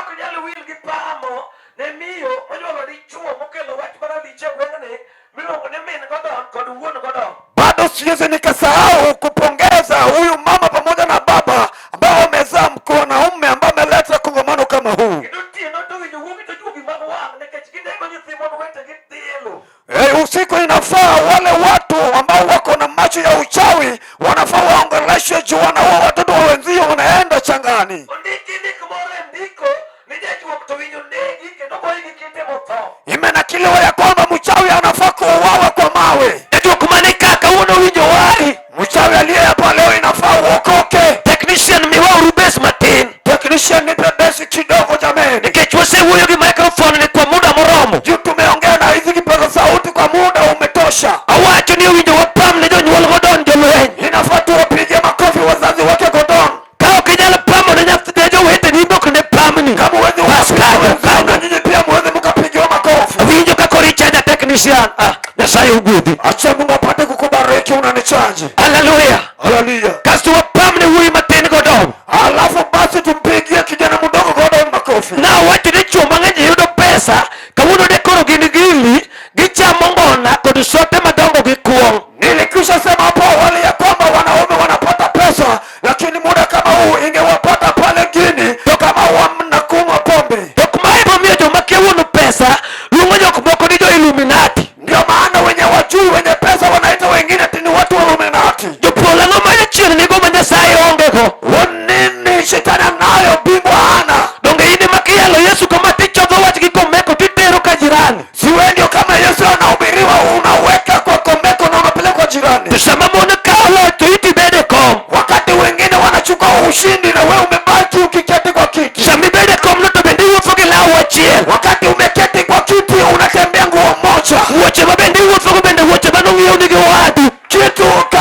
ok nyal wil gi pamo ne miyo monyuolo dichuo mokelo wach marach e gweng'ni miluongo ni min Godon kod wuon Godon. Bado siwezi nikasahau kupongeza huyu mama pamoja na baba ambao wamezaa mwanaume ambaye ameleta kongamano kama huu. Kendo otieno to winjo wuogi to juogi mag wang' nikech ginego nyithi mon wetegi dhielo. Usiku inafaa wale watu ambao wako na macho ya uchawi wanafaa waongeleshwe juu wanaua watoto wa wenzio wanaenda changani. Ondiki ndik moro e ndiko ni jajuok to winjo negi kendo goyi gi kite motho. Imenakiliwa ya kwamba mchawi anafaa kuuawa kwa mawe. Jajuok mane ka kawuono winjo wari. Mchawi aliye hapa leo inafaa uokoke. Technician miwauru bass matin. Technician, nipe bass kidogo jameni. Nikech wasewuoyo gi microphone ni kuom muda moromo. Juu tumeongea na hizi kipaza sauti kwa muda umetosha. Awacho ni owinjo wapam ne jonyuol Godon jolweny. Inafaa tuwapigie makofi wazazi wake Godon. Ka ok inyal pamo ne nyathi ne joweteni to ok ne pamni. Kama huwezi Bas kanyo, na kanyo. nyinyi pia muweze mkapigiwa makofi. Awinjo ka koro ichaja technician. Ah, Nyasaye ogwedhi. Acha Mungu apate kukubariki, unanicharge. Haleluya. Haleluya. Kasto wapam ne wuoyi matin Godon. Alafu basi tumpigie kijana mdogo Godon makofi. Nawacho ni chuo mang'eny yudo pesa kawuono de koro gin gili gichamo ngona kod sote madongo gi kuong'. Nilikwisha sema hapo awali ya kwamba wanaume wanapata pesa, lakini muda kama huu ingewapata pale gini kama wanakunywa pombe. To mae emomiyo joma kia wuon pesa luongo jok moko ni jo Illuminati. Ndio maana wenye wajui wenye pesa wanaita wengine ati ni watu wa Illuminati. Jopolo ang'o ma jachien nigo ma Nyasaye onge go? Nini shetani anayo, bingwa hana? Donge in ema kiyalo Yesu kama tichodho wach gi komeko titero ka jirani. Si wewe ndio kama Yesu anahubiriwa unaweka kwa komeko na unapeleka kwa jirani, To sama mon kawo loch to iti bedo e kom. wakati wengine wanachukua ushindi na wewe umebaki ukiketi kwa kiti. Sama ibedo e komno to bende iwuotho gi law achiel. Wakati umeketi kwa kiti unatembea nguo moja, Wuoche ma bende iwuothogo bende wuoche manong'iewni gi owadu. kitu ka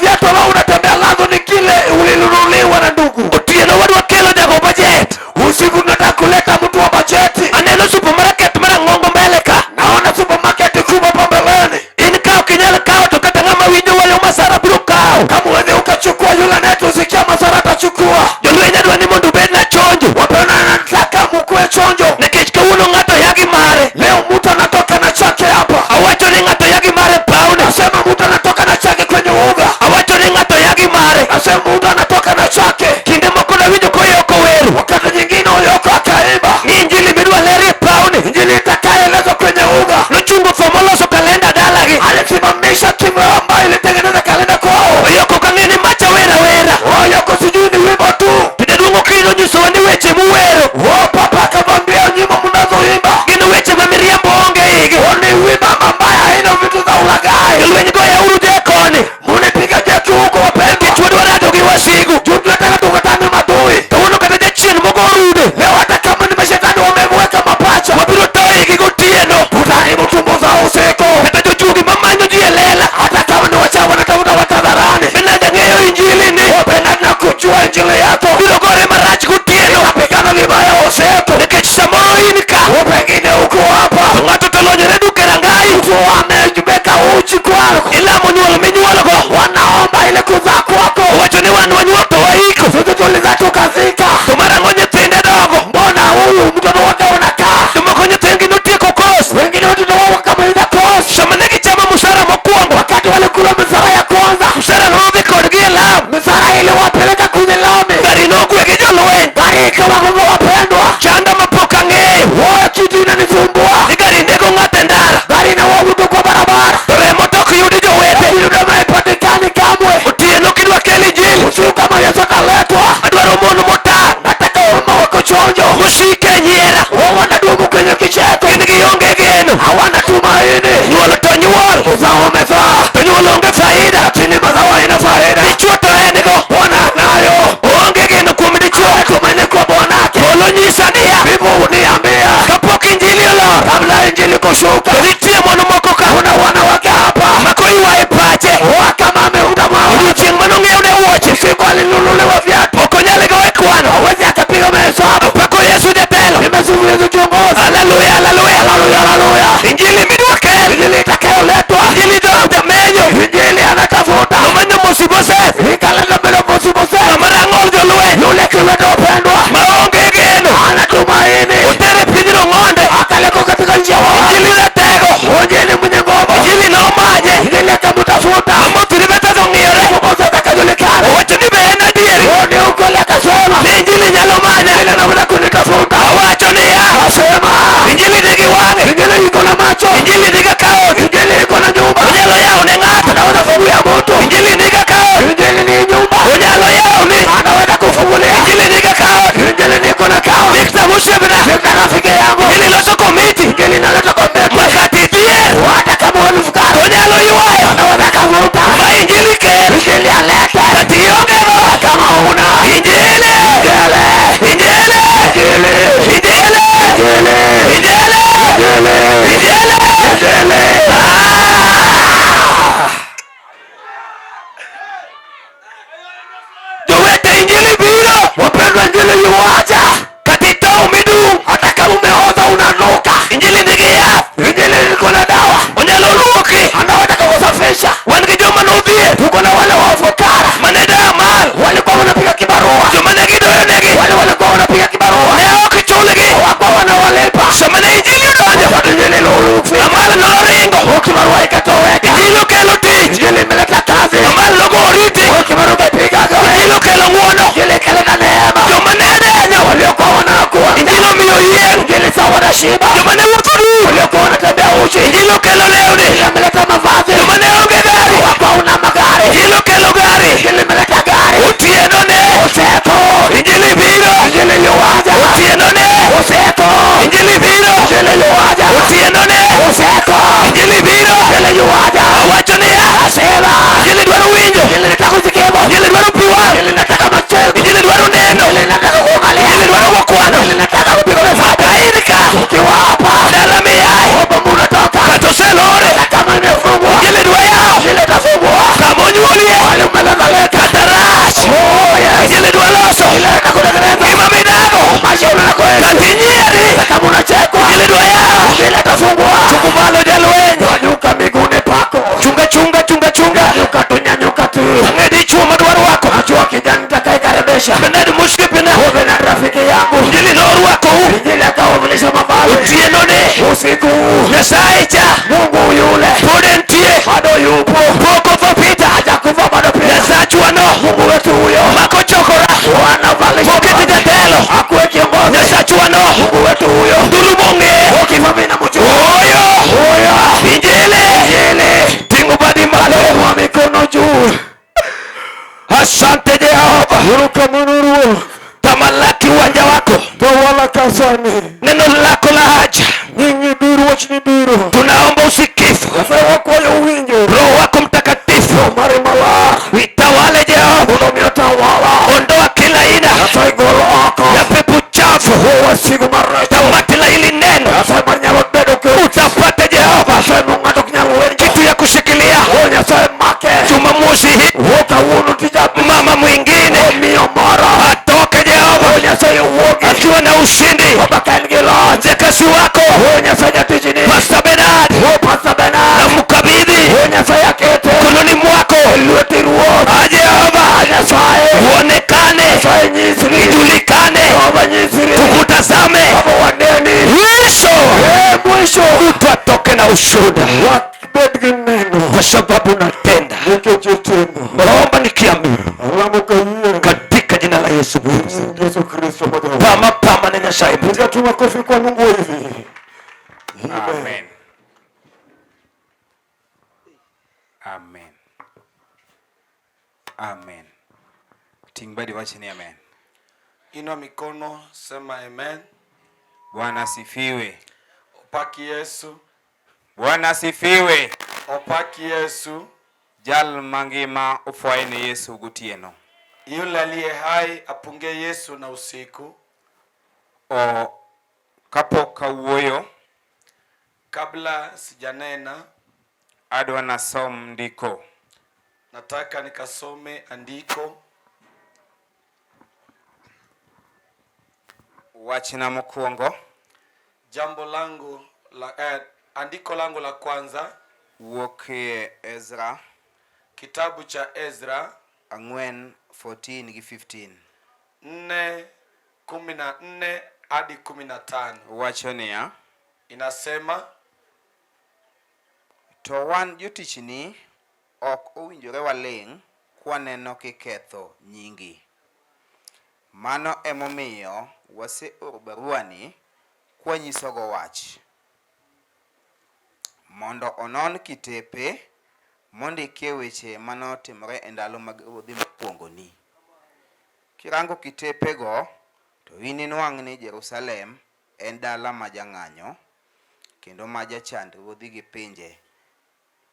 viatu ambao unatembea nazo ni kile ulinunuliwa na ndugu. Otieno wadwa kelo jago budget. Usiku tunataka kuleta mtu wa bajeti. Aneno supermarket marang'ongo mbele ka. Naona supermarket kubwa hapa mbeleni. In ka ok inyal kawo to kata ng'ama winjo wayo masara biro kawo. Kama uweze ukachukua yule anayetusikia masara atachukua. Jolweny adwa ni mondo ubed na chonjo. Wapendwa, nataka mkuwe chonjo. Nikech kawuono ng'ato ya gi mare. Leo mtu anatoka na chake hapa. Awacho ni ng'ato ya gi mare paune. Nasema mtu anatoka na chake kwenye uga. Awacho ni ng'ato ya gi mare. Nasema mtu anatoka na chake. Kinde moko nawinjo koyoko wero. Wakati nyingine Oyoko akaimba Ni injili midwa ler e paune. injili itakayoelezwa kwenye uga. Nochungo tho moloso kalenda dalagi. Alisimamisha timu ambayo ilitengeneza kalenda kwao. Oyoko kang'e ni macha wera wera. Oyoko sijui ni wimbo tu. To jaduong' Okil onyisowa ni weche muwero Wao papa akamwambia nyimbo mnazoimba gin weche ma miriambo onge igi. ni wimbo ambayo haina vitu za ulaghai. Jolweny goyauru jekoni. Munipiga jeki huko wapendwa. Nikech wadwa rado gi wasigu. Juu tunataka tukutane madui. Kawuono kata jachien mogo rude. Leo hata kama ni mashetani wamemweka mapacha, Wabiro toyo igi gotieno. tutaharibu tumbo za usiku. Kata jojuogi mamanyo ji e lela. Hata kama ni wachawi wanatafuta watu hadharani. Bernard ang'eyo injili ni. Wapenda na kujua injili yako. Biro gore marach gotieno. Pigana vibaya usiku. Nikech samoro in ka. Pengine uko hapa. To ng'ato to lonyore duka e rangai. Mtu ameweka uchi kwako. Ilamo nyuol minyuolgo. Wanaomba ile kuzaa kwako. Owacho ni wan wanyuol to waiko. Sisi tulizaa tukazika. To marang'o nyithinde dongo. Mbona huyu mtoto wake unakaa? Jomoko nyithindgi notieko kos. Wengine watoto wao wakamaliza course. Sama ne gichamo musara mokwongo. Wakati walikula misara ya kwanza, Musara nodhi kodgi e lam. misara iliwapeleka kwenye lami. Gari nogwe gi jolweny. Gari ikawagonga wapendwa. Chanda mapok ang'eyo. Woyo kitu inanisumbua. Ni gari nego ng'ato e ndara. Gari inaua mtu kwa barabara. To remo to ok yudi jowete. Lakini damu haipatikani kamwe. Otieno kidwa kel injili. Usiku kama Yesu akaletwa, Adwaro mon motang'. nataka wamama wako chonjo. Mosike e nyiera. Wao wanadumu kwenye kicheko, Gin gionge geno. hawana tumaini. Nyuol to nyuol. Uzao wamezaa, To nyuol onge faida. lakini mazao haina faida. Dichuo to en go. Bwana anayo. Oonge geno kuom dichuo. Tumaini kwa Bwanake. Polo nyisa niya. Mimi uniambia Kapok injili olor. kabla injili kushuka, To nitie mon moko ka. kuna wanawake hapa Mako ywaye pache. kama ameunda mawe. Odiochieng' manong'iew ne wuoche. Siku alinunuliwa viatu, Ok onyal go e kwano. hawezi akapiga mahesabu. Apako Yesu jatelo. Nimesifu Yesu kiongozi. Haleluya, haleluya. Haleluya, haleluya. Injili midwa kel. Injili itakayoletwa, Injili jamenyo. injili anatafuta Nomanyo Mefiboseth. ikaleta mbele Mefiboseth, Ng'ama rang'ol jolweny. yule kiwete wapendwa, Maonge geno. hana tumaini. Kata inyieri. Kama unachekwa. Injili dwa yawo. Injili atafungua. Chungu malo jalweny. Nyanyuka miguuni pako. Chunga chunga chunga chunga. Nyanyuka tu, nyanyuka tu. Ang'e dichuo madwa rwako. Najua kijana nitakayekaribisha. Bernard mosiepena. Huyu na rafiki yangu. Injili norwakou. Injili akawavalisha mavazi. Otieno ni. Usiku huu. Nyasaye cha. Mungu yule Pod entie. bado yupo. Pok otho Peter. Hajakufa bado pia. Nyasachwa no. Mungu wetu huyo. Makochokora. Wanavalisha Poketi jatelo. Akuwe kiongozi. Nyasachwa no. Mungu wetu huyo. Ndulu mong'e. Ukifa mimi namjua. Oyo. Huyo. Injili. Injili. Ting'o badi malo. Inua mikono juu. Asante Jehova. Erokamano Ruoth. Tamalaki uwanja wako. Tawala kasani. Neno lako la haja. Nyingi biro wachni biro. Tunaomba usikifu. Nyasaye wakwayo uwinjo. Roho wako Mtakatifu Mari maler. itawale Jehova. Mondo mi otawala. Ondoa kila aina Nyasaye gol oko. ya pepo chafu. Wasigu maricho. Tamati la hili neno Nyasaye manyalo bedo ke. utapata Jehova Nyasaye ma ng'ato ok nyal winjo. kitu ya kushikilia. O Nyasaye make. Jumamosi hii Wuo kawuono tija mama mwingine miyo moro. atoke Jehova O Nyasaye owuogi. akiwa na ushindi. Baba ka en gi loch. Mjakazi wako O Nyasaye jatichni. Pastor Bernard O Pastor Bernard. na mkabidhi O Nyasaye akete. mkononi mwako. E lweti Ruoth. A Jehova A Nyasaye. uonekane, Nyasaye nyisri. ijulikane, Jehova nyisri. tukutazame. Baba waneni. Mwisho Eh, mwisho. mtu atoke na ushuhuda, Wabed gi neno. kwa sababu unatenda. Nikech itimo. Naomba nikiamini Alamo kayie. katika jina la Yesu Kristo. Yesu Kristo Bwana. Pama pama na Nyasaye. Piga tu makofi kwa Mungu hivi. Amen. Amen. Amen. Ting' badi wach ni amen. Inua mikono, sema amen. Bwana asifiwe. Opaki Yesu, Bwana asifiwe. opaki Yesu. Jal mangima ofwaye ne Yesu gotieno. Yule aliye hai apunge Yesu na usiku. O kapok awuoyo, Kabla sijanena, adwa nasom ndiko. nataka nikasome andiko. Wachna mokwongo Jambo langu la, andiko langu la kwanza, wuok e Ezra kitabu cha Ezra 4 14 gi 15. 4:14 hadi 15 Wacho niya, inasema, to wan jotichni ok owinjore waling' kwaneno kiketho nyingi. Mano emomiyo waseoro baruani kwanyisogo wach, mondo onon kitepe mondikie weche manotimore e ndalo mag ruodhi mokwongoni. Kirango kitepego, to ininwang' ni Jerusalem en dala ma jang'anyo kendo ma jachand ruodhi gi pinje.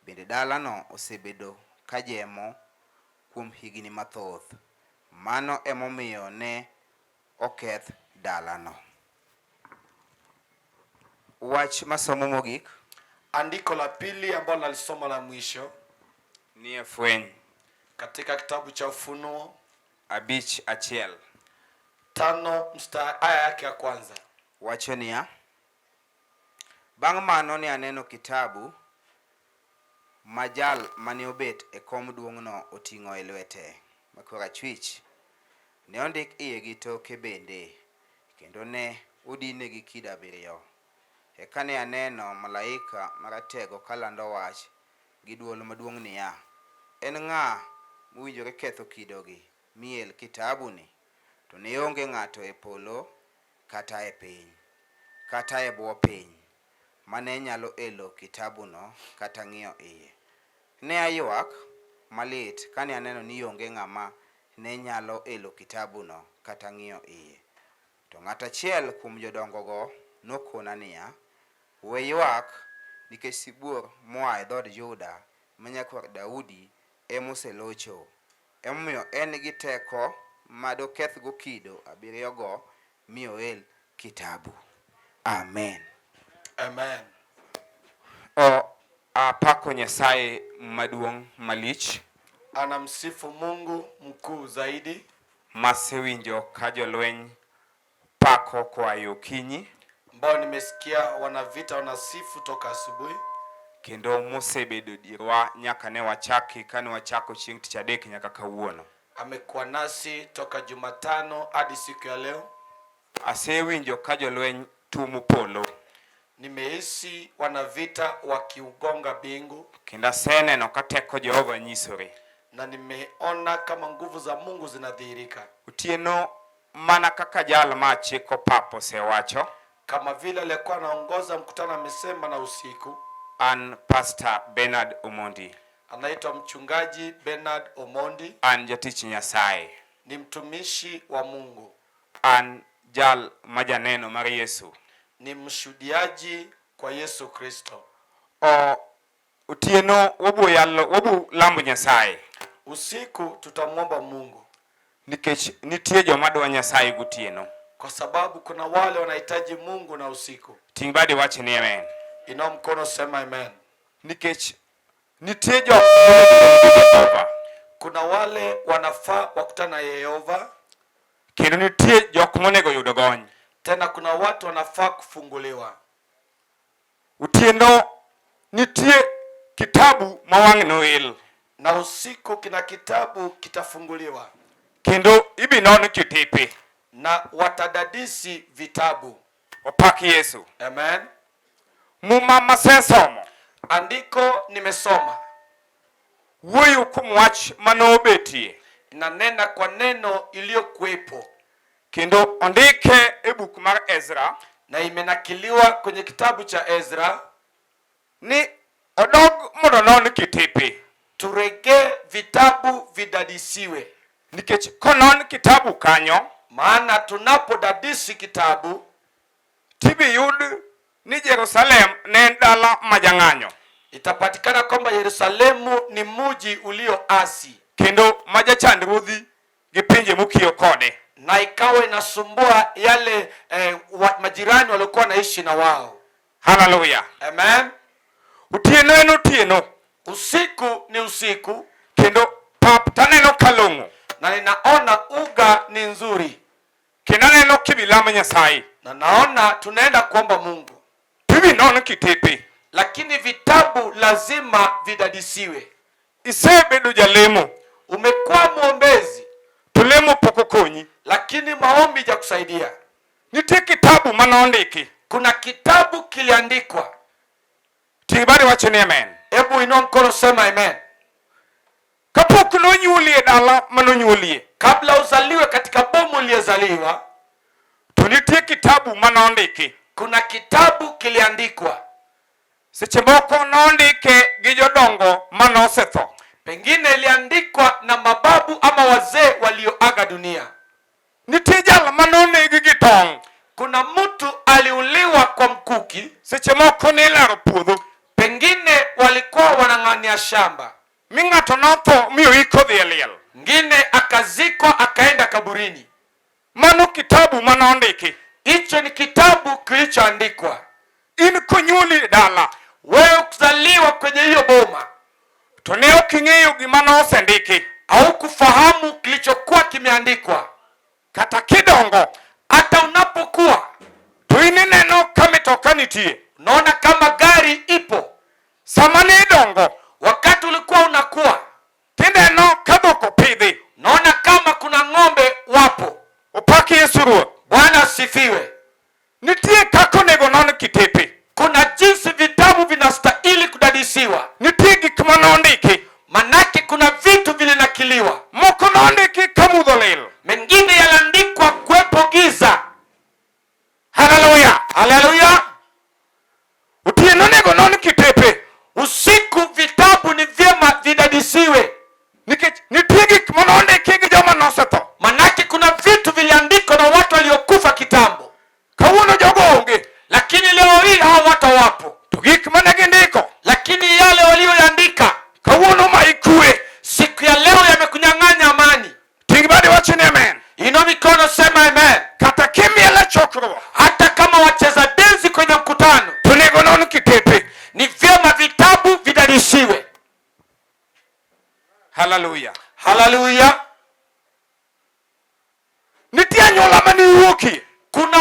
Bende dalano osebedo kajemo kuom higni mathoth. Mano emomiyo ne oketh dalano. Wach masomo mogik andiko la pili ambalo nalisoma la mwisho ni e Fweny katika kitabu cha Ufunuo 5:1. 5 mstari aya yake ya kwanza. Wacho niya, bang' mano ne aneno kitabu ma jal mane obet e kom duong'no oting'o e lwete ma korachwich. Ne ondik iye gi toke bende, kendo ne odine gi kido abiriyo. Eka ne aneno malaika maratego kalando wach gi dwol maduong' niya, en ng'a mowinjore ketho kidogi mi el kitabuni? To ne onge ng'ato e polo kata e piny, kata e bwo piny, mane nyalo elo kitabuno kata ng'iyo iye. Ne aywak malit kane aneno ni onge ng'ama ne nyalo elo kitabuno kata ng'iyo iye. To ng'at achiel kuom jodongogo nokona niya, we ywak nikech sibuor moa e dhood Juda ma nyakwar Daudi emoselocho. Emomiyo en gi teko madokethgo kido abiriyogo mi oel kitabu. Amen. Amen. O apako Nyasaye maduong' malich Anamsifu Mungu mkuu zaidi masewinjo ka jolweny pako koa e okinyi ambao nimesikia wanavita wanasifu toka asubuhi kendo mosebedo dierwa nyaka ne wachaki kane wachako chieng' tich adek nyaka kawuono. Amekuwa nasi toka Jumatano hadi siku ya leo. Asewinjo ka jolweny tumo polo Nimehisi wanavita wakiugonga bingu kendo aseneno ka teko Jehova nyisore. Na nimeona kama nguvu za Mungu zinadhihirika. Otieno mana kaka jal ma chiko pap osewacho, Kama vile aliyekuwa anaongoza mkutano amesema na usiku, an Pastor Bernard Omondi, anaitwa mchungaji Bernard Omondi, an jatich Nyasaye, ni mtumishi wa Mungu, an jal ma janeno mar Yesu. Ni mshuhudiaji kwa Yesu Kristo. O otieno wabo yalo wabo lamo Nyasaye Usiku tutamwomba Mungu nikech nitie joma dwa Nyasaye gotieno. Kwa sababu kuna wale wanahitaji Mungu na usiku. Ting' badi wach ni amen. Inua mkono, sema amen. Nikech nitie jok monego gi Jehova Kuna wale wanafaa wakutana na Yehova, kendo nitie jok monego yudo gony. Tena kuna watu wanafaa kufunguliwa. Otieno nitie kitabu ma wang'e noel Na usiku kina kitabu kitafunguliwa kendo ibi non kitepe. Na watadadisi vitabu. Opak Yesu. Amen. Muma masesomo Andiko nimesoma wuoyo kuom wach manobetie inanena kwa neno iliyokuwepo kendo ondike e buk mar Ezra na imenakiliwa kwenye kitabu cha Ezra ni odog mondo non kitepe turegee vitabu vidadisiwe, nikech konon kitabu kanyo maana tunapodadisi kitabu tibi yud ni Jerusalem ne en dala ma jang'anyo itapatikana kwamba Yerusalemu ni muji ulioasi kendo ma jachand ruodhi gi pinje mokiewo kode. Na ikawa inasumbua yale majirani waliokuwa wanaishi na wao. Haleluya. Amen. Otieno en otieno Usiku ni usiku kendo pap taneno kalong'o na ninaona uga ni nzuri kendo aneno kibilamo Nyasaye na naona tunaenda kuomba Mungu, tibi non kitepe. Lakini vitabu lazima vidadisiwe. Isebedo jalemo Umekuwa mwombezi, to lemo pok okonyi. Lakini maombi hajakusaidia. Nitie kitabu manondiki. Kuna kitabu kiliandikwa. Ting' badi wacho ni amen. Hebu inua mkono, sema amen. Kapok nonyuoli e dala manonyuolie Kabla uzaliwe katika bomu uliyezaliwa, to nitie kitabu manondiki. Kuna kitabu kiliandikwa. Seche moko nondike gi jodongo manosetho. Pengine iliandikwa na mababu ama wazee walioaga dunia. Nitie jal manonegi gi tong'. Kuna mtu aliuliwa kwa mkuki. Seche moko nilaro puodho. Pengine walikuwa wanang'ania shamba. Mi ng'ato notho mi oik odhi e liel. Ngine akazikwa akaenda kaburini. Mano kitabu manondiki. Hicho ni kitabu kilichoandikwa. In konyuoli e dala Wewe kuzaliwa kwenye hiyo boma to ne ok ing'eyo gima nosendiki. Haukufahamu kilichokuwa kimeandikwa. Kata kidongo Hata unapokuwa to in ineno ka mitoka nitie. Unaona kama gari ipo. Sama ne idongo Wakati ulikuwa unakuwa tineno ka dhok opidhi. Unaona kama kuna ng'ombe wapo. Opak Yesu Ruoth. Bwana asifiwe. Nitie kaka onego non kitepe. Kuna jinsi vitabu vinastahili kudadisiwa. Nitie gik manondiki. Manake kuna vitu vilinakiliwa. Moko nondiki ka mudho lil. Mengine yaliandikwa kuwepo giza. Haleluya. Haleluya. Otieno onego non kitepe. Usiku vitabu ni vyema vidadisiwe. Nikech nitie gik manondiki gi joma nosetho. Manake kuna vitu viliandikwa na watu waliokufa kitambo. Kawuono jogo onge. Lakini leo hii hao watu hawapo. To gik mane gindiko Lakini yale walioyaandika kawuono ma ikwe siku ya leo yamekunyang'anya amani. Ting' badi wach ni amen. Inua mikono, sema amen. Kata kimiel e chokruok Hata kama wacheza densi kwenye mkutano to onego non kitepe. Ni vyema vitabu vidadisiwe. Haleluya. Haleluya. Nitie anyuola mane iwuokie. Kuna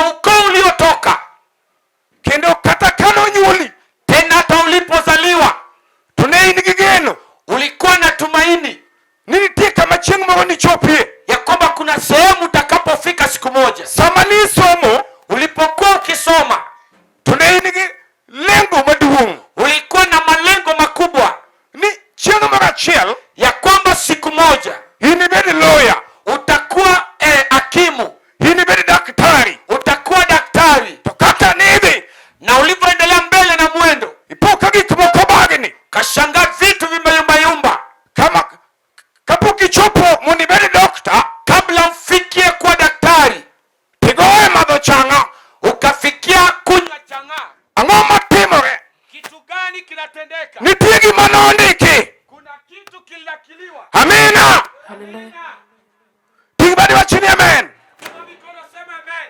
kinatendeka. Nitie gima nondiki. Kuna kitu kilinakiliwa. Amina. Amina. Ting badi wachni amen. Inua mikono, sema amen.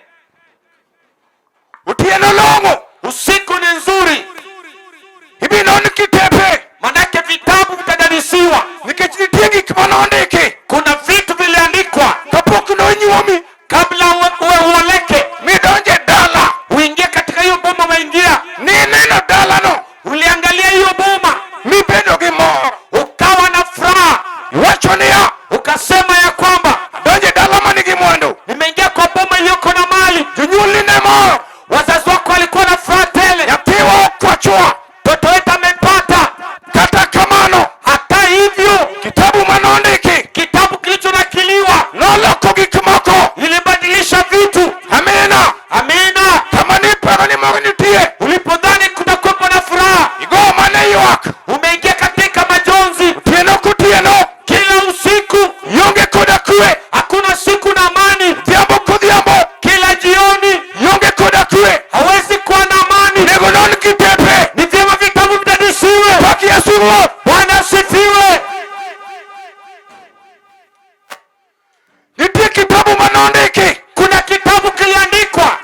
Otieno long'o. Usiku ni nzuri, Ibi non kitepe. manake vitabu vitadadisiwa. Nikech nitie gik manondiki. Kuna vitu viliandikwa Kapok nonyuomi kabla uwe uoleke, midonje dala. uingie katika hiyo boma. Umeingia, Nineno dalano uliangalia hiyo boma, mibedo gi mor. ukawa na furaha, Iwacho niya, ukasema ya kwamba adonje dala manigi mwandu. nimeingia kwa boma iliyoko na mali. Jonyuolni ne mor. Wazazi wako walikuwa na furaha tele, Nyathiwa okwachwa. mtoto wetu amepata. Kata kamano, Hata hivyo, kitabu manondiki kitabu kilichonakiliwa noloko gik moko. ilibadilisha vitu. Amina. Amina. Kama niparo ni mor nitie, Ulipodhani kutakuwepo na furaha, igo mana ywak. umeingia katika majonzi Otieno kotieno, kila usiku. ionge koda kwe. Hakuna siku na amani. Odhiambo kodhiambo, Kila jioni ionge koda kwe. hawezi kuwa na amani. Onego non kitepe. Ni vyema vitabu vidadisiwe. Pak Yesu Ruoth. Bwana asifiwe. Nitie kitabu manondiki. Kuna kitabu kiliandikwa,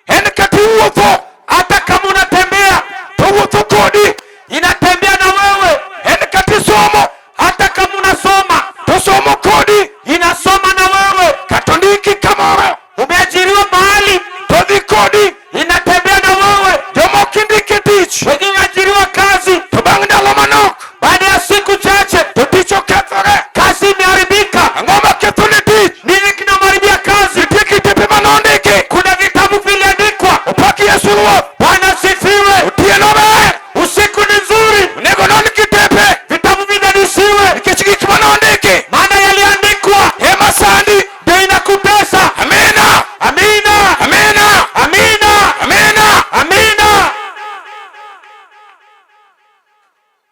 En kata iwuotho, hata kama unatembea to wuotho kodi. inatembea na wewe, En kata isomo, hata kama unasoma to somo kodi. inasoma na wewe. Kata ondiki kamoro, Umeajiriwa mahali to dhi kodi. inatembea na wewe. Jomoko indike tich, Wengine waajiriwa kazi, to bang' ndalo manok, baada ya siku chache to tich okethore. kazi imeharibika. Ang'o maketho ne tich? Nini kinamharibia kazi? Nitie kitepe manondiki. Kuna vitabu viliandikwa. Opak Yesu Ruoth. Bwana asifiwe. Otieno ber. Usiku ni nzuri, Onego non kitepe. vitabu vidadisiwe, Nikech gik manondiki maana yaliandikwa ema sandi. ndio inakutesa. Amina. Amina, Amina. amina, Amina. amina.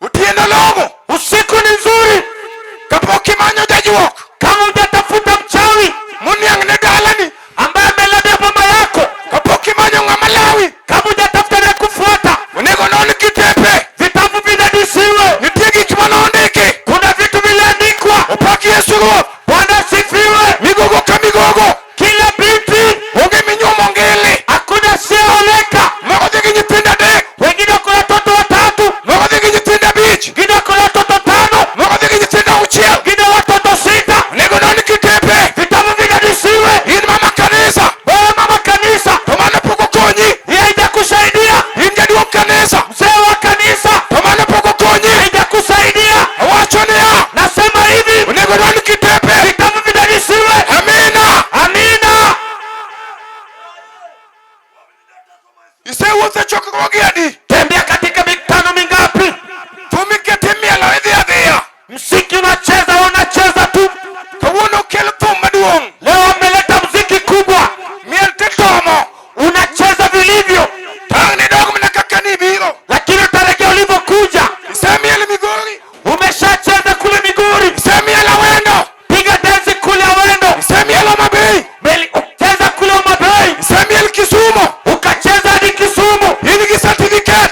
Otieno long'o. Usiku ni nzuri Kapok imanyo jajuok kama hujatafuta mchawi moniang' ne dalani. ambaye ameleta boma yako, Kapok imanyo ng'ama lawi. kama hujatafuta na kufuata, Onego non kitepe. vitabu vidadisiwe. Nitie gik manondiki. Kuna vitu viliandikwa. Opak Yesu Ruoth. Bwana asifiwe. Migogo ka migogo. Kila binti Onge minyuomo ngili. hakuna asiyeoleka. Moko dhi gi nyithindo adek. Wengine wako na watoto watatu, Moko dhi gi nyithindo abich. wengine wako na watoto tano, Moko dhi gi nyithindo auchiel. wengine watoto sita. Onego non kitepe. Vitabu vidadisiwe. In mama kanisa. Wewe mama kanisa, To mano pok okonyi. hii haijakusaidia. In jaduong' kanisa. Mzee wa kanisa, To mano pok okonyi. haijakusaidia. Awacho niya. Nasema hivi, Onego non kitepe. vitabu vidadisiwe. Amina. Amina. Isewuotho e chokruoge adi? Tembea katika mikutano mingapi? Thum ikete mielo idhi adhiya. Mziki unacheza, unacheza tu. Kawuono okel thum maduong'. Leo ameleta mziki kubwa, Miel titomo. unacheza vilivyo, Tang' nidog mana kaka nibiro. lakini utarejea ulivyokuja. Isemiel Migori. Umeshacheza kule Migori, Isemiel Awendo. piga densi kule Awendo, Isemiel Homa Bay. Cheza kule Homa Bay, Isemiel Kisumu. ukacheza hadi Kisumu. In gi certificate.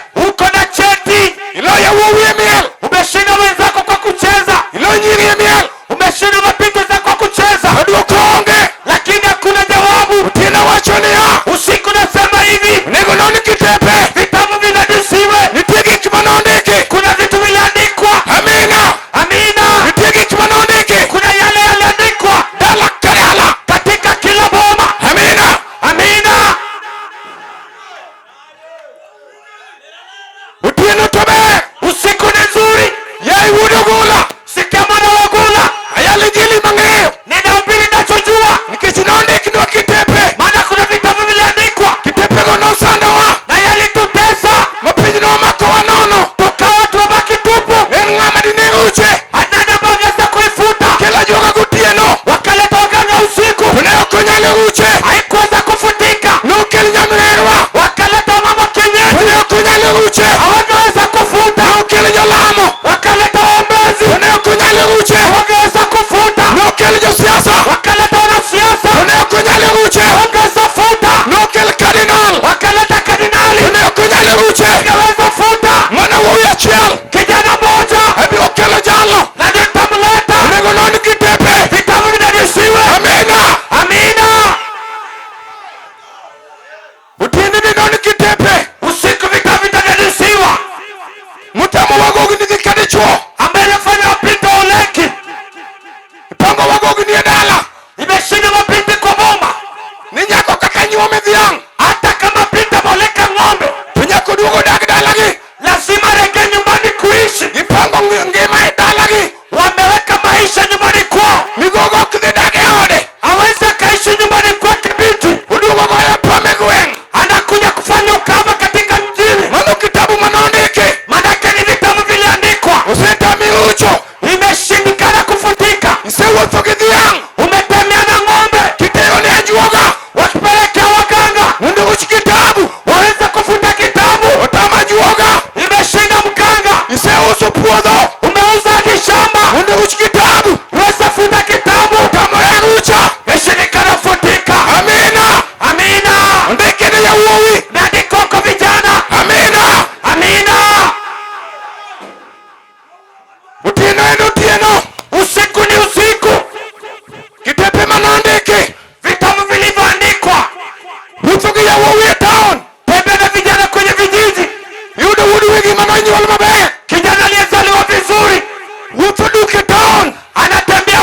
dichuo. Ambaye inafanya wapinda oleki. Ipango wagogi nie dala. Imeshinda mapinti kwa boma. Ni nyako kata nyuome dhiang'. Hata kama pinta moleka ng'ombe, To nyako duogo dak dalagi. Lazima rejee nyumbani kuishi. Gipango ngima e dalagi. Wameweka maisha nyumbani kwao. Migogo ok dhi dak e ode. Hawezi akaishi nyumbani kwake binti. Oduogo goyo pam e gweng'. Anakuja kufanya ukahaba katika mjini. Mano kitabu manondiki. Manake ni vitabu viliandikwa. Osetami rucho. Imeshindikana kufutika. Isewuotho gi dhiang'. Umetembea na ng'ombe. Kitero ne ajuoga. Wakipelekea waganga. Mondo uch kitabu. Waweze kufuta kitabu. Otama ajuoga. Imeshinda mganga. Iseuso puodho. Umeuza hadi shamba. Mondo uch kitabu. Waweze futa kitabu. Otamore rucha. Imeshindikana kufutika. Amina. Amina. Ondiki ne yawuowi. Imeandikwa kwa vijana. Amina. Amina. Otieno en otieno. Usiku ni usiku. Kitepe manondiki. Vitabu vilivyoandikwa. Wuotho gi yawuowi e town. Tembea na vijana kwenye vijiji. Yudo wuod wegi manonyuol maber. Kijana aliyezaliwa vizuri Wuotho duk e town. Anatembea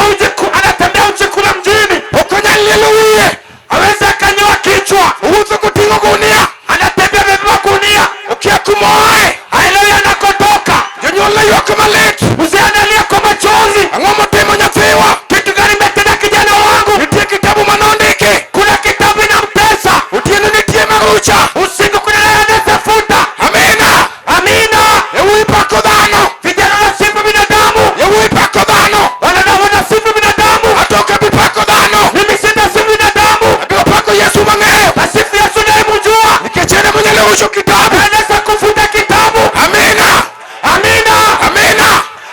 uchi kule mjini. Ok onyal lielo wiye. Hawezi akanyoa kichwa. Owuotho koting'o gunia. Anatembea amebeba gunia. Okia kumoae. Haelewi anakotoka. Jonyuol ne ywak malit. Mzee analia kwa machozi. Ang'o motimo nyathiwa? Kitu gani imetenda kijana wangu? Nitie kitabu manondiki. Kuna kitabu inamtesa. Otieno nitie marucha. Usiku kuna naye anayefuta. Amina. Amina. Yawuowi pako dhano. Vijana wanasifu binadamu. Yawuowi pako dhano. Wanasifu binadamu. Atoka bi pako dhano. Mimi sitasifu binadamu. Abiro pako Yesu mang'eyo. Nasifu Yesu nayemjua. Nikech en emonyalo rucho kitabu. Anaweza kufuta kitabu. Amina. Amina. Amina.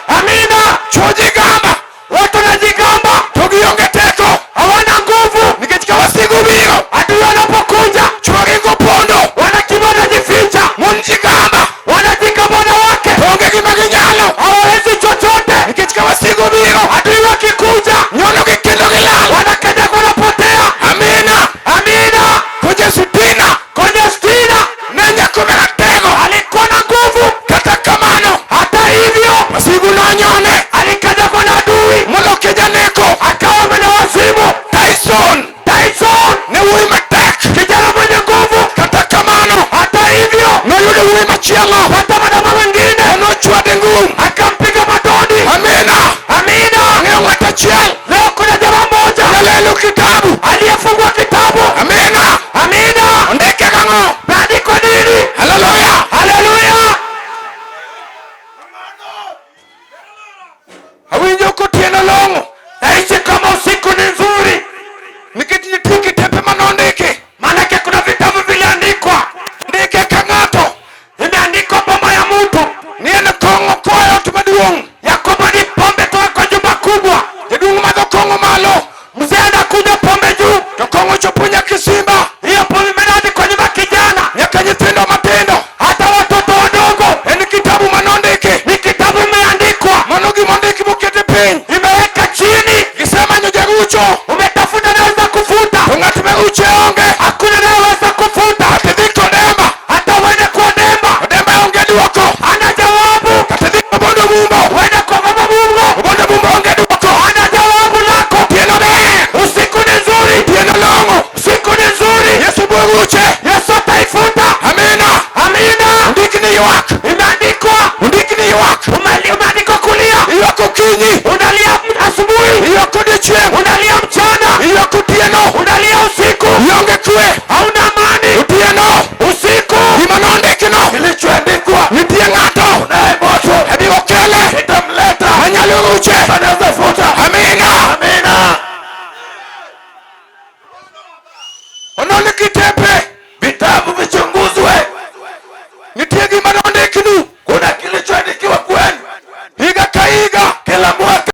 Amina. Chuo jigamba. Watu wanajigamba. To gionge teko. Hawana nguvu. Nikech ka wasigu obiro. Adui wanapokuja. Chuo ringo pondo. Wanakimbia wanajificha. Mon jigamba. Wanajigamba wanawake. To onge gima ginyalo. Hawawezi chochote. Nikech ka wasigu obiro. Adui wakikuja. Nyono gi kendo gilal. Wanakanyaga wanapotea. Amina. Amina. Kwenye sitina. Kwenye stina. Ne nyako maratego. Alikuwa na nguvu. Kata kamano. Hata hivyo. Wasigu nonyone. Alikanyagwa na adui. Moloke janeko. Akawa mwenye wazimu. Tyson. Tyson. Ne wuoyi matek. Kijana mwenye nguvu. Kata kamano. Hata hivyo. Noyudo wuoyi machielo. Hata mwanaume mwingine. Nochwade ngum.